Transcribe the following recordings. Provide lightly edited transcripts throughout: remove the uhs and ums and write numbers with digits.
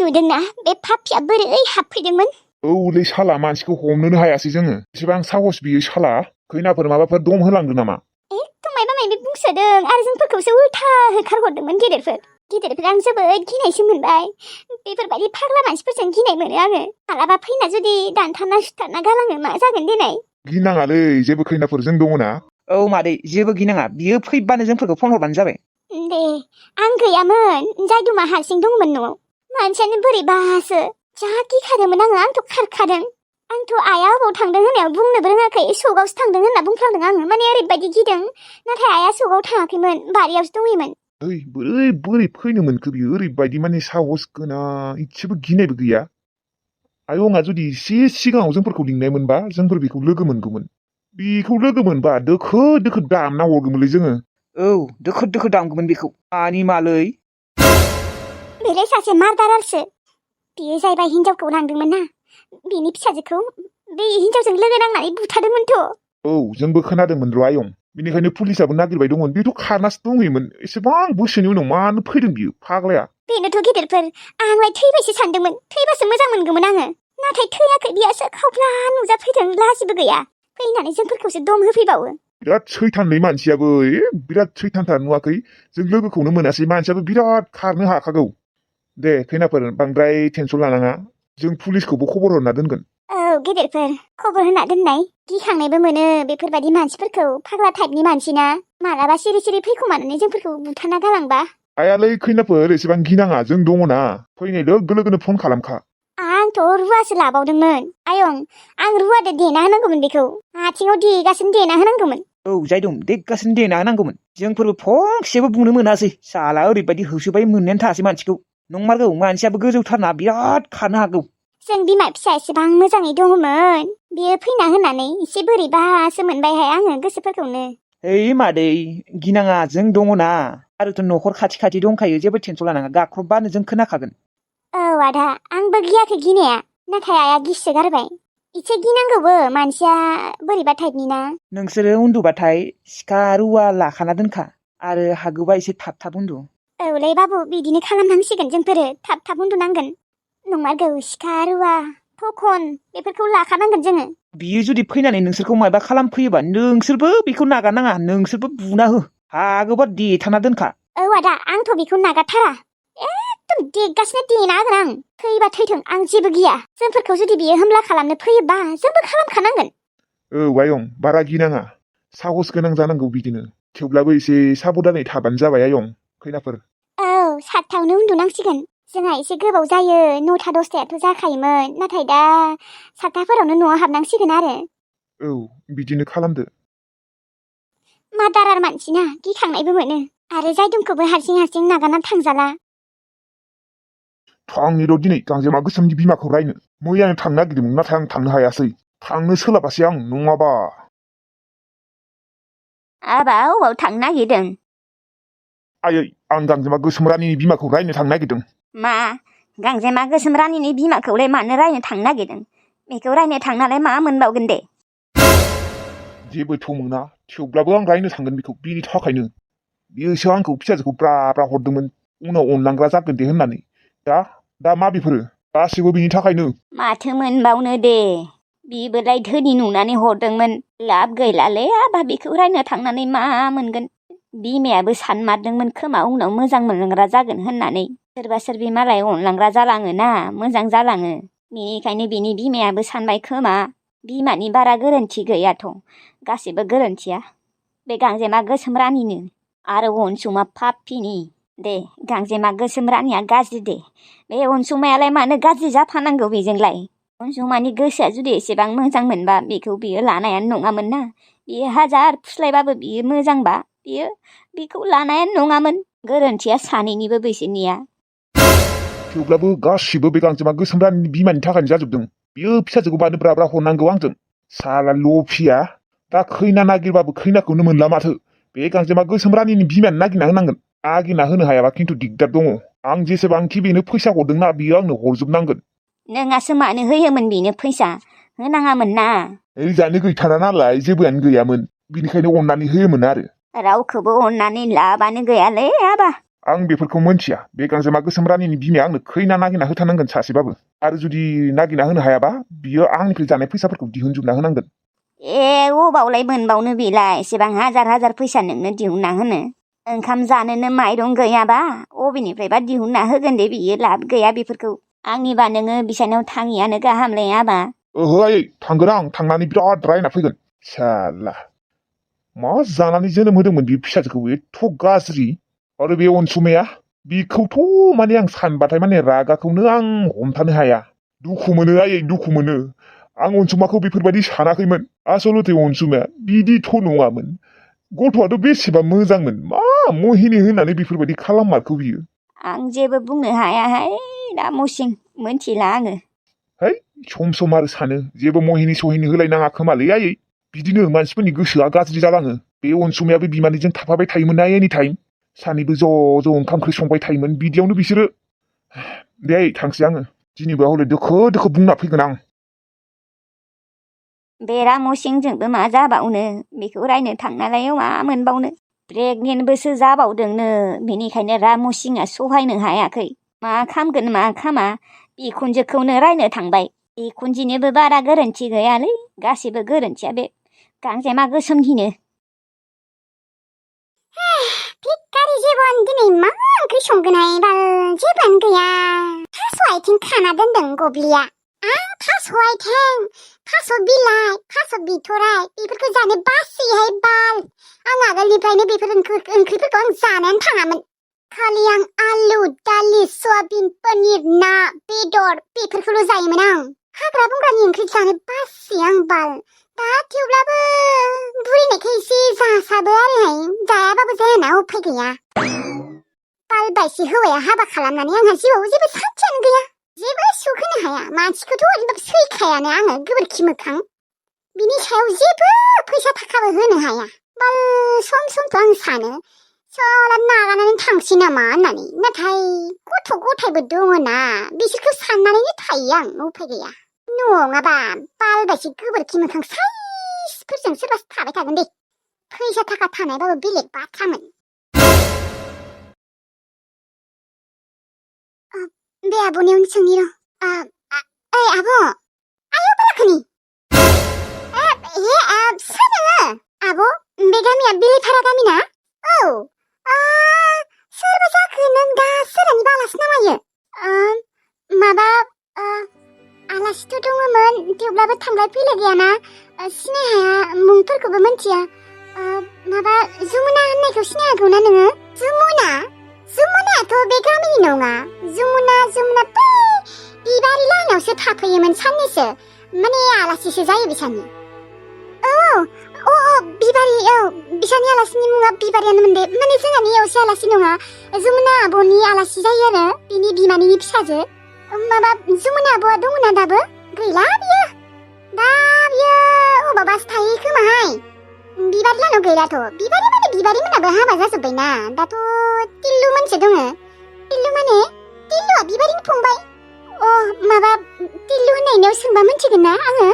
नुदोंना बे पापिया बोरै हाबफैदोंमोन? औलै साला मानसिखौ हमनोनो हायासै जोङो। एसेबां साहस बियो साला। खैनाफोर माबाफोर दम होलांदों नामा? एकदम मायबा मायबि बुंसोदों आरो जोंफोरखौसो उल्था होखारहरदोंमोन गेदेरफोर आं जोबोद गिनायसो मोनबाय। बेफोरबायदि फाग्ला मानसिफोरजों गिनाय मोनो आङो। मालाबा फैना जुदि दानथारना सुथारना गालाङो मा जागोन देनाय? गिनाङालै जेबो खैनाफोरजों दङना। औ मादै जेबो गिनाङा बियो फैबानो जोंफोरखौ फन हरबानो जाबाय। दे आं गैयामोन जायदुमा हारसिं दंमोन न'आव। मानसियानो बोरैबासो जा गिखादोंमोन आंथ' खारखादों। आंथ' आइया अबाव थांदों होननायाव बुंनोबो रोङाखै। सकआवसो थांदों होनना बुंफ्लांदों आङो। माने ओरैबायदि गिदों। नाथाय आइया सकआव थाङाखैमोन बारियावसो दंहैयोमोन। ओइ बोरै फैनो मोनखो बियो ओरैबायदि माने साहस गोनां इसेबो गिनायबो गैया। आयंआ जुदि एसे सिगाङाव जोंफोरखौ लिंनायमोनबा जोंफोर बेखौ लोगो मोनगौमोन। बेखौ लोगो मोनबा दोखो दामना हरगौमोनलै जोङो। औ दोखो दामगौमोन बेखौ। मानि मालै? बेलाय सासे मार्दारारसो। बियो जायबा हिनजावखौ लांदोंमोन ना बिनि फिसाजोखौ बे हिनजावजों लोगो नांनानै बुथारदोंमोनथ'। औ जोंबो खोनादोंमोन र' आयं। बेनिखायनो पुलिसाबो नागिरबाय दंमोन। बेथ' खारनासो दंहैयोमोन। एसेबां बोसोरनि उनाव मानो फैदों बियो फाग्लाया। बेनोथ' गेदेरफोर आंलाय थैबायसो सानदोंमोन। थैबासो मोजां मोनगौमोन आङो। नाथाय थैयाखै बियासो खावफ्ला नुजाफैदों लाजिबो गैया। फैनानै जोंफोरखौसो दम होफैबावो। बिराद सैथानलै मानसियाबो बिराद सैथानथार नुवाखै। जों लोगोखौनो मोनासै मानसियाबो बिराद खारनो हाखागौ। दे खैनाफोर बांद्राय टेनसन लानाङा। जों पुलिसखौबो खबर हरना दोनगोन। औ गेदेरफोर खबर होना दोननाय। गिखांनायबो मोनो बेफोरबायदि मानसिफोरखौ। फाग्ला टाइपनि मानसिना मालाबा सिरि फैखोमानानै जोंफोरखौ बुथारना गालांबा। आयालै खैनाफोर एसेबां गिनाङा जों दङना। फैनाय लोगो लोगोनो फन खालामखा। आंथ' रुवासो लाबावदोंमोन। आयं आं रुवादो देना होनांगौमोन बेखौ। आथिङाव देगासिनो देना होनांगौमोन। औ जायदं देगासिनो देना होनांगौमोन। जोंफोरबो फंसेबो बुंनो मोनासै। साला ओरैबायदि होसोबाय मोननायानो थासै मानसिखौ। नंमारगौ मानसियाबो गोजौथारना बिराद खारनो हागौ। जों बिमा फिसा एसेबां मोजाङै दङमोन। बियो फैना होनानै एसे बोरैबासो मोनबायहाय आङो गोसोफोरखौनो। ओइ मादै गिनाङा जों दङना। आरोथ' न'खर खाथि दंखायो जेबो टेनसन लानाङा गाख्रबबानो जों खोनाखागोन। औ आदा आंबो गियाखै गिनाया। नाथाय आइया गिसो गारबाय। एसे गिनांगौबो मानसिया बोरैबा टाइपनि ना। नोंसोरो उन्दुबाथाय सिखा रुवा लाखाना दोनखा। आरो हागौबा एसे थाब उन्दु। औलै बाबु बिदिनो खालामनांसिगोन जोंफोरो थाब उन्दुनांगोन। नंमारगौ सिखा रुवा थखन बेफोरखौ लाखानांगोन जोङो। बियो जुदि फैनानै नोंसोरखौ मायबा खालामफैयोबा नोंसोरबो बेखौ नागारनाङा। नोंसोरबो बुना हो। हागौबा देथाना दोनखा। औ आदा आंथ' बेखौ नागारथारा। एकदम देगासिनो देना होगोन आं। थैबा थैथों आं जेबो गिया। जोंफोरखौ जुदि बियो हमला खालामनो फैयोबा जोंबो खालामखानांगोन। औ आयं बारा गिनाङा। साहस गोनां जानांगौ बिदिनो। थेवब्लाबो एसे साबधानै थाबानो जाबाय आयं खैनाफोर। औ 7थायावनो उन्दुनांसिगोन। जोंहा एसे गोबाव जायो 9ता 10तायाथ' जाखायोमोन। नाथाय दा 7ताफोरावनो न'आव हाबनांसिगोन आरो। औ बिदिनो खालामदो। मादारार मानसिना गिखांनायबो मोनो। आरो जायदुमखौबो हारसिं नागारना थांजाला। थांनि र' दिनै गांजेमा गोसोमनि बिमाखौ रायनो। मैयानो थांनो नागिरदोंमोन नाथाय आं थांनो हायासै। थांनो सोलाबासै आं नङाबा। आबा अबाव थांनो नागिरदों? आयै आं गांजेमा गोसोम रानिनि बिमाखौ रायनो थांनो नागिरदों। मा गांजेमा गोसोम रानिनि बिमाखौलाय मानो रायनो थांनो नागिरदों? बेखौ रायनो थांनालाय मा मोनबावगोन दे? जेबोथ' मोना थेवब्लाबो आं रायनो थांगोन बेखौ बिनि थाखायनो। बियोसो आंखौ फिसाजोखौ ब्रा हरदोंमोन उनाव अनलांग्रा जागोन दे होननानै। दा मा बेफोरो गासिबो बिनि थाखायनो। माथो मोनबावनो दे। बिबोलाय धोनि नुनानै हरदोंमोन। लाब गैलालै आबा बेखौ रायनो थांनानै मा मोनगोन? बिमायाबो सानमारदोंमोन खोमा उनाव मोजां मोनलांग्रा जागोन होननानै। सोरबा सोरबि मालाय अनलांग्रा जालाङोना मोजां जालाङो। बेनिखायनो बिनि बिमायाबो सानबाय खोमा। बिमानि बारा गोरोन्थि गैयाथ'। गासिबो गोरोन्थिया बे गांजेमा गोसोम रानिनो आरो अनसुमा पापिनि। दे गांजेमा गोसोम रानिया गाज्रि दे। बे अनसुमायालाय मानो गाज्रि जाफानांगौ बेजोंलाय? अनसुमानि गोसोआ जुदि एसेबां मोजां मोनबा बेखौ बियो लानायानो नङामोन ना। बियो हाजार फुस्लायबाबो बियो मोजांबा बियो बेखौ लानायानो नङामोन। गोरोन्थिया सानैनिबो बैसोनिया। थेवब्लाबो गासिबो बे गांजेमा गोसोम रानिनि बिमानि थाखायनो जाजोबदों। बियो फिसाजोखौ मानो ब्रा हरनांगौ आंजों। साला लफिया दा खैना नागिरबाबो खैनाखौनो मोनला माथो। बे गांजेमा गोसोम रानिनि बिमायानो नागिरना होनांगोन। नागिरना होनो हायाबा खिन्थु दिगदार दङ। आं जेसेबांखि बेनो फैसा हरदोंना बियो आंनो हरजोबनांगोन। नोंहासो मानो होयोमोन बेनो फैसा? होनाङामोन ना। ओरैजानो गैथारा नालाय जेबोआनो गैयामोन। बिनिखायनो अननानै होयोमोन आरो। रावखौबो अननानै लाबानो गैयालै आबा। आं बेफोरखौ मोनथिया। बे गांजेमा गोसोम रानिनि बिमाया आंनो खैना नागिरना होथारनांगोन सासेबाबो। आरो जुदि नागिरना होनो हायाबा बियो आंनिफ्राय जानाय फैसाफोरखौ दिहुनजोबना होनांगोन। ए अबावलाय मोनबावनो बेलाय एसेबां हाजार फैसा नोंनो दिहुनना होनो। ओंखाम जानोनो माइरं गैयाबा अबेनिफ्रायबा दिहुनना होगोन दे बियो। लाब गैया बेफोरखौ। आंनिबा नोङो बिसानाव थाङियानो गाहामलै आबा। ओहो आयै थांगोन आं। थांनानै बिराद रायना फैगोन। साला मा जानानै जोनोम होदोंमोन बे फिसाजोखौ एथ' गाज्रि। आरो बे अनसुमाया बेखौथ' माने आं सानबाथाय माने रागाखौनो आं हमथानो हाया। दुखु मोनो आयै दुखु मोनो। आं अनसुमाखौ बेफोरबायदि सानाखैमोन। आसलथे अनसुमाया बिदिथ' नङामोन। गथ'आथ' बेसेबा मोजांमोन। मा महिनि होननानै बेफोरबायदि खालाममारखौ बियो। आं जेबो बुंनो हायाहाय दा मसिं मोनथिला आङो। है सम आरो सानो जेबो महिनि सहिनि होलायनाङा खोमालै आयै। बिदिनो मानसिफोरनि गोसोआ गाज्रि जालाङो। बे अनसुमायाबो बिमानैजों थाफाबाय थायोमोन ना एनि टाइम। सानैबो ज' ओंखाम ओंख्रि संबाय थायोमोन। बिदियावनो बिसोरो दे थांसै आङो। दिनैबा हले दोखो बुंना फैगोन आं। बे रामसिंजोंबो मा जाबावनो। बेखौ रायनो थांनालाय मा मोनबावनो। प्रेगनेन्टबोसो जाबावदोंनो। बेनिखायनो रामसिंआ सहायनो हायाखै। मा खामगोन मा खामा बिखुनजोखौनो रायनो थांबाय। बिखुनजोनिबो बारा गोरोन्थि गैयालै। गासिबो गोरोन्थिया बे गांजेमा गोसोमनिनो। भिखारि जिबन दिनै मा ओंख्रि संगोनहाय बाल जेबोआनो गैया। थास' आथिं खाना दोनदों गब्लिया। आं थास' आथिं, थास' बिलाइ, थास' बिथराइ बेफोरखौ जानो बासोयोहाय बाल। आं आगोलनिफ्रायनो बेफोर ओंख्रिफोरखौ आं जानानै थाङामोन। खालि आं आलु, दालि, सयाबिन, पनिर, ना, बेदर बेफोरखौल' जायोमोन आं। हाग्रा बंग्रानि ओंख्रि जानो बासोयो आं बाल। दा थेवब्लाबो बुरिनायखाय एसे जासाबो आरोहाय। जायाबाबो जायाना उफाय गैया। बाल बायसि हौवाया हाबा खालामनानै आंहा जिउआव जेबो सान्थियानो गैया। जेबो सुख होनो हाया। मानसिखौथ' ओरैनोबाबो सैखायानो आङो गोबोरखि मोखां। बिनि सायाव जेबो फैसा थाखाबो होनो हाया। बाल समथ' आं सानो साला नागारनानै थांसै नामा होननानै। नाथाय गथ' गथायबो दङना बिसोरखौ साननानैनो थायो आं उफाय गैया। नङाबा बाल बायसि गोबोरखि मोखां साइसफोरजों सोरबा थाबाय थागोन दे। फैसा थाखा थानायबाबो बेलेग बाथ्रामोन। बे आब'नियावनो सोंनि र'। ओइ आब'। आयौ बालाख'नि। सोर नोङो? आब' बे गामिया बेलेफारा गामि ना? औ। सोरबा जाखो नों दा सोरहानिबा आलासि नामायो? माबा आलासिथ' दङमोन थेवब्लाबो थांलाय फैलाय गैयाना सिनाय हाया मुंफोरखौबो मिथिया। माबा जमुना होननायखौ सिनायागौना नोङो? जमुनायाथ' बे गामिनि नङा। जमुना बै बिबारि लाइनावसो थाफैयोमोन साननैसो। माने आलासिसो जायो बिसानि। बिबारि बिसानि आलासिनि मुङा बिबारियानोमोन दे। माने जोंहानियावसो आलासि नङा। जमुना आब'नि आलासि जायो आरो बिनि बिमानैनि फिसाजो। माबा जमुना आब'आ दङना दाबो? गैला बियो। दा बियो अबावबासो थायो खोमाहाय। बिबारि लाहानाव गैलाथ'। बिबारि मोनाबो हाबा जाजोब्बायना। दाथ' टिल्लु मोनसो दङ। टिल्लुआ बिबारिनि फंबाय। माबा टिल्लु होननायनियाव सोंबा मोनथिगोन ना आङो?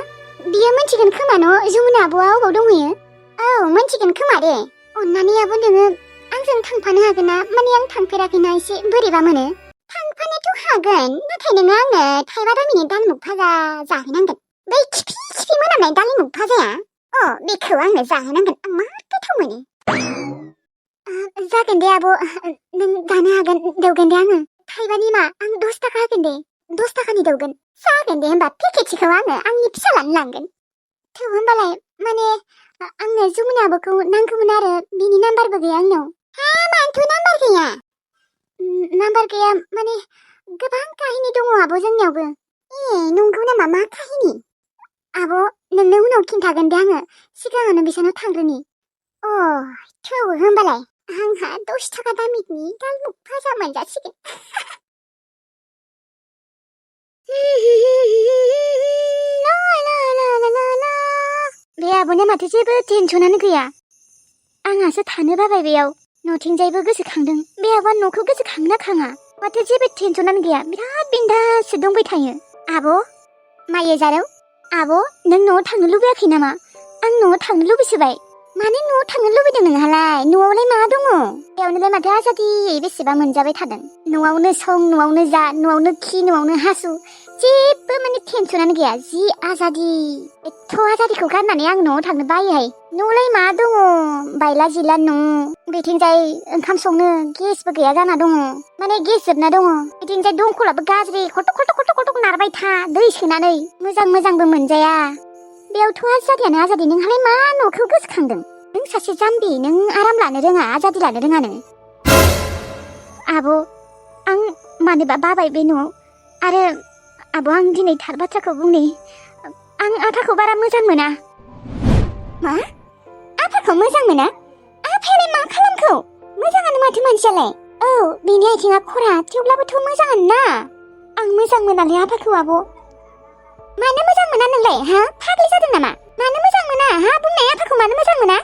बियो मोनथिगोन खोमा न' जमुना आब'आ अबाव दंहैयो? औ मोनथिगोन खोमा दे। अन्नानै आब' नोङो आंजों थांफानो हागोन ना? माने आं थांफेराखैना एसे बोरैबा मोनो। थांफानोथ' हागोन। नाथाय नोङो आंनो थाइबा दामिनि दालिमुग भाजा जाहोनांगोन। बै खिफि मोनामनाय दालिमुग भाजाया बेखौ आंनो जाहोनांगोन। आं मा गोथाव मोनो। जागोन दे आब'। नों जानो हागोन दौगोन दे आङो। थाइबानि मा आं 10 थाखा होगोन दे। 10 थाखानि दौगोन। जागोन दे होमबा पेकेटसेखौ आङो आंनि फिसालानो लांगोन। थौ होमबालाय माने आंनो जमुना आब'खौ नांगौमोन आरो बिनि नाम्बारबो गैया आंनाव। मानोथ' नाम्बार गैया? नाम्बार गैया माने गोबां काहिनि दङ आब' जोंनियावबो। नंगौ नामा? मा काहिनि? आब' नोंनो उनाव खिन्थागोन दे आङो। सिगाङावनो बिसानाव थांग्रोनि। थौ होमबालाय आंहा 10 थाखा दामिनि दालिमुग भाजा मोनजासिगोन। बे आब'ना माथो जेबो टेनसनानो गैया। आंहासो थानो बाबाय बेयाव। न'थिंजायबो गोसोखांदों। बे आब'आ न'खौ गोसोखाङो ना खाङा? माथो जेबो टेनसनानो गैया। बिराद बिन्दाससो दंबाय थायो। आब' मायो जारौ? आब' नों न'आव थांनो लुबैयाखै नामा? आं न'आव थांनो लुबैसोबाय। मानो न'आव थांनो लुबैदों नोंहालाय? न'आवलाय मा दङ? बेयावनोलाय माथो आजादि बेसेबा मोनजाबाय थादों। न'आवनो सं, न'आवनो जा, न'आवनो खि, न'आवनो हासु। जेबो माने टेनसनानो गैया। जि आजादि। एथ' आजादिखौ गारनानै आं न'आव थांनो बायोहाय। न'आवलाय मा दङ? बायला जिला न'। बिथिंजाय ओंखाम संनो गेसबो गैया जाना दङ। माने गेस जोबना दङ। बिथिंजाय दंखलाबो गाज्रि। खटक नारबाय था दै सोनानै। मोजांबो मोनजाया। बेयावथ' आजादियानो आजादि। नोंहालाय मा न'खौ गोसोखांदों? नों सासे जाम्बि। नों आराम लानो रोङा, आजादि लानो रोङा नों। आब', आं मानोबा बाबाय बे न'आव। आरो आब', आं दिनै थार बाथ्राखौ बुंनि। आं आफाखौ बारा मोजां मोना। मा? आफाखौ मोजां मोना? आफायालाय मा खालामखौ? मोजाङानो माथो मानसियालाय। औ, बेनि आथिङा खरा, थेवब्लाबोथ' मोजाङानो ना। आं मोजां मोनालै आफाखौ आब'। मानो मोजां मोना नोंलाय? हा? फाग्लि जादों नामा? मानो मोजां मोना? हा? बुंनाय आफाखौ मानो मोजां मोना?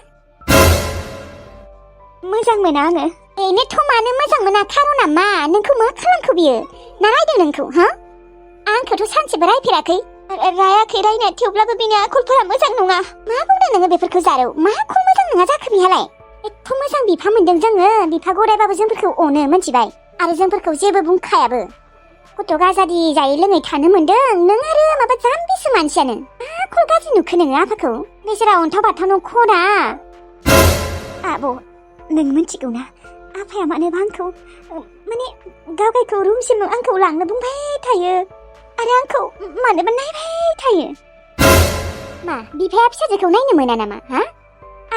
मोजां मोना आङो। बेनोथ' मानो मोजां मोना? खार'ना मा? नोंखौ मा खालामखो बियो? ना रायदों नोंखौ? हा? आंखौथ' सानसेबो रायफेराखै। रायाखै रायनाया, थेवब्लाबो बिनि आखलफोरा मोजां नङा। मा बुंदों नोङो बेफोरखौ जारौ? मा आखल मोजां नङा जाखो बिहालाय? एथ' मोजां बिफा मोनदों जोङो। बिफा गरायबाबो जोंफोरखौ अनो, मिथिबाय? आरो जोंफोरखौ जेबो बुंखायाबो। गथ' गाजादि जायै लोङै थानो मोनदों। नों आरो माबा जाम्बिसो मानसियानो। मा आखल गाज्रि नुखो नोङो आफाखौ? बेसेरा अन्थाव बाथाव न'खरा। आब', नों मिथिगौ ना? आफाया मानोबा आंखौ माने गावगायखौ रुमसिम आंखौ लांनो बुंबाय थायो। आरो आंखौ मानोबा नायबाय थायो। मा? बिफाया फिसाजोखौ नायनो मोना नामा? हा?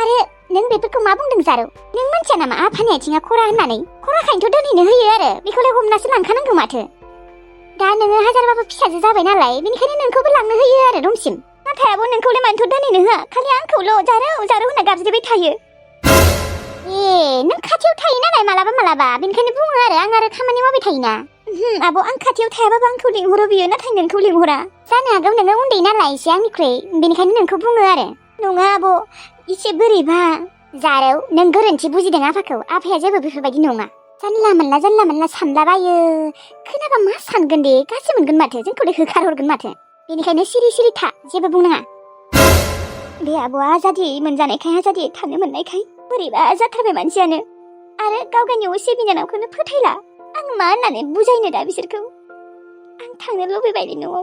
आरो नों बेफोरखौ मा बुंदों जारौ? नों मिथिया नामा आफानि आथिङा खरा होननानै? खराखायनोथ' दोनहैनो होयो आरो। बेखौलाय हमनासो लांखानांगौ माथो। दा नोङो हाजारबाबो फिसाजो जाबाय नालाय, बेनिखायनो नोंखौबो लांनो होयो आरो रुमसिम। नाथाय आब' नोंखौलाय मानोथ' दोनहैनो होआ? खालि आंखौल' जारौ होनना गाबज्रिबाय थायो। नों खाथियाव थायो नालाय मालाबा, बेनिखायनो बुङो आरो। आं आरो खामानि मावबाय थायोना। आब', आं खाथियाव थायाबाबो आंखौ लिंहरो बियो, नाथाय नोंखौ लिंहरा। जानो हागौ नोङो उन्दै नालाय एसे आंनिख्रुइ, बेनिखायनो नोंखौ बुङो आरो। नङा आब', एसे बोरैबा। जारौ, नों गोरोन्थि बुजिदों आफाखौ। आफाया जेबो बेफोरबायदि नङा। जानला मोनला सानलाबायो। खोनाबा मा सानगोन दे? गाज्रि मोनगोन माथो। जोंखौलाय होखारहरगोन माथो। बेनिखायनो सिरि था, जेबो बुंनाङा। बे आब'आ आजादि मोनजानायखाय, आजादि थानो मोननायखाय बोरैबा जाथारबाय मानसियानो। आरो गावगायनि असे बिनानावखौनो फोथायला। आं मा होननानै बुजायनो दा बिसोरखौ? आं थांनो लुबैबाय न'आव।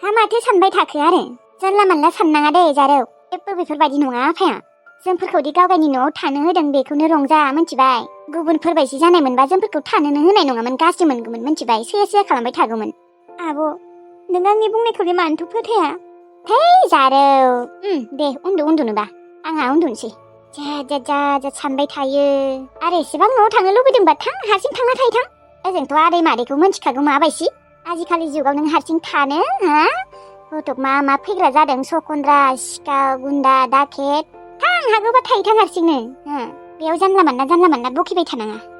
हा, माथो सानबाय थाखो आरो? जानला मोनला साननाङा दे जारौ। जेबो बेफोरबायदि नङा आफाया। जोंफोरखौदि गावगायनि न'आव थानो होदों, बेखौनो रंजा, मिथिबाय? गुबुनफोरबायदि जानाय मोनबा जोंफोरखौ थानोनो होनाय नङामोन, गाज्रि मोनगौमोन, मिथिबाय? सैया खालामबाय थागौमोन। आब', नों आंनि बुंनायखौलाय मानोथ' फोथाया? है जारौ। दे उन्दुनोबा। आंहा उन्दुनोसै। जा सानबाय थायो। आरो एसेबां न'आव थांनो लुबैदोंबा थां, हारसिं थांना थायो थां। ओजोंथ' आदै मादैखौ मिथिखागौ माबायसि। आजिखालि जुगाव नों हारसिं थानो, हा? गथ'क मा फैग्रा जादों, सखन्द्रा, सिखाव, गुन्दा, डाकेट। थां, हागौबा थायो थां हारसिंनो। बेयाव जानला मोनला बकिबाय थानाङा।